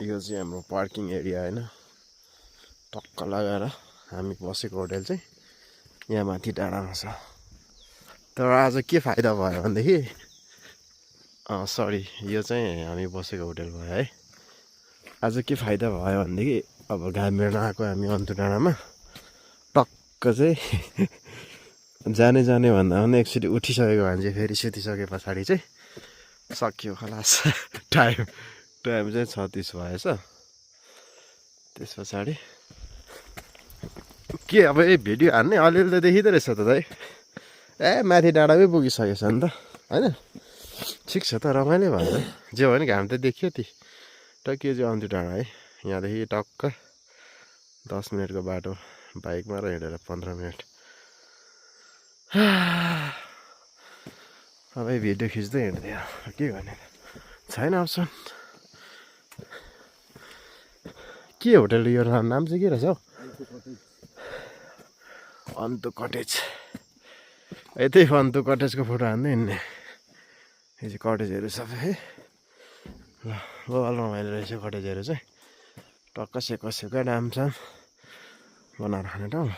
यो चाहिँ हाम्रो पार्किङ एरिया हैन टक्क लगाएर हामी बसेको होटल चाहिँ यहाँ माथि डाँडामा छ तर आज के फाइदा भयो भन्देखि सरी यो चाहिँ हामी बसेको होटल भयो है आज के फाइदा भयो भन्देखि अब घाम हेर्न आएको हामी अन्तु डाँडामा टक्क चाहिँ जाने भन्दा पनि एकचोटि उठिसकेको मान्छे फेरि सुतिसके पछाडि चाहिँ सकियो खलास टाइम चाहिँ 36 भएछ त्यस पछाडि के अब यो भिडियो हान्ने अलिअलि त देखिँदो रहेछ त दाइ माथि डाँडामै पुगिसकेछ नि त होइन ठिक छ त रमाइलो भयो जे भयो नि घाम त देखियो ती टक्क यो चाहिँ अन्तु डाँडा है यहाँदेखि टक्क 10 मिनटको बाटो बाइकमा र हिँडेर 15 मिनट अब भिडियो खिच्दै हिँड्दै के गर्ने छैन अप्सन के होटल यो नाम चाहिँ के रहेछ हौ अन्तु कटेज यतै अन्तु कटेजको फोटो हान्दै हिँड्ने यो चाहिँ कटेजहरू सबै है ल बबाल रमाइलो रहेछ कटेजहरू चाहिँ टक्क सेको डामसाम बनाएर खाने ठाउँ